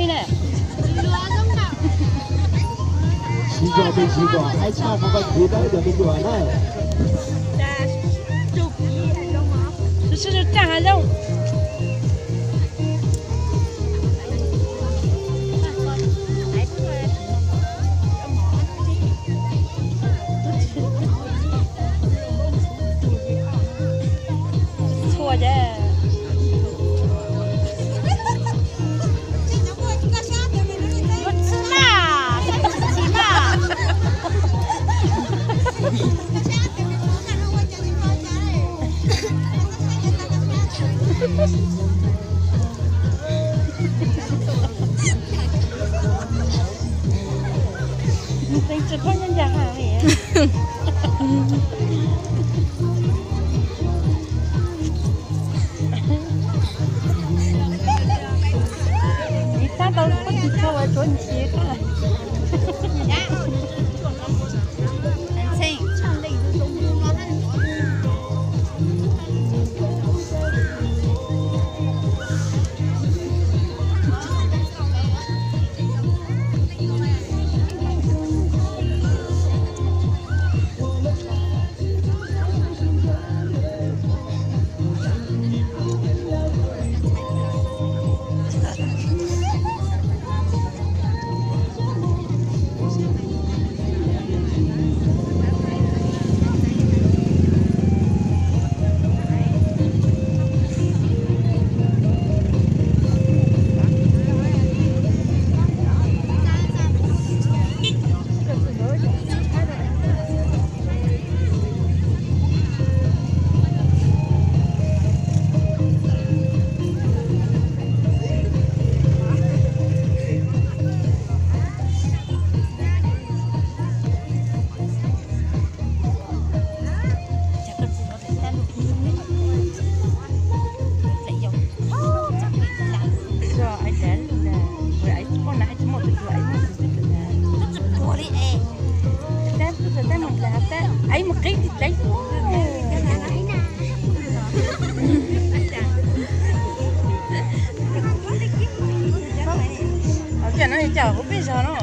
Siv zog, siv zog, hais tshaj muaj koj khiav tau ib co me nyuam na. Sib zog caj hav zoov. Txhua ces. Yuav txhij na, saib tsis txhij na. Nws teev tsis phob nyob ncaj ha. Ib sab tau pab tis tshau uas tsuav nthi. Ua cas no cas kuv peb zog no.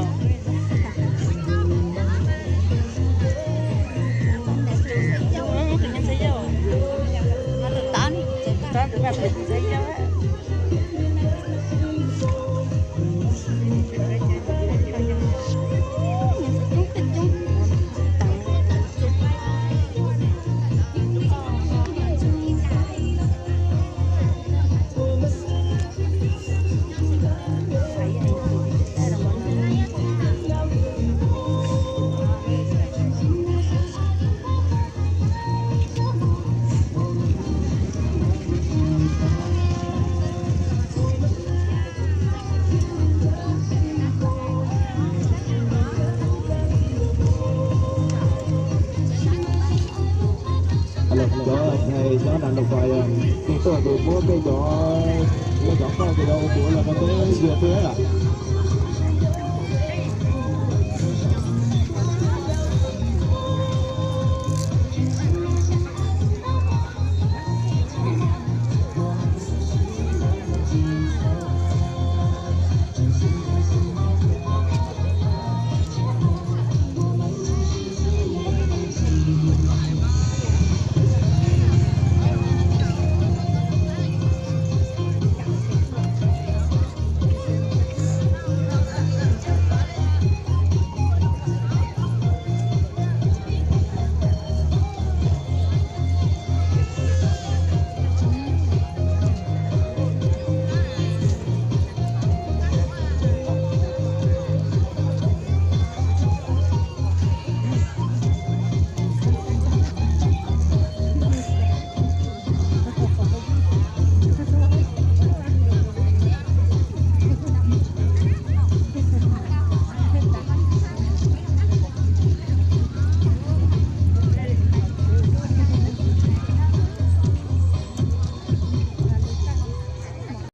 Cov thais cov nas noj fais, tej tuaj ces muab tej cov, muab cov qoj ces ua kuv los rau peb yug thiab.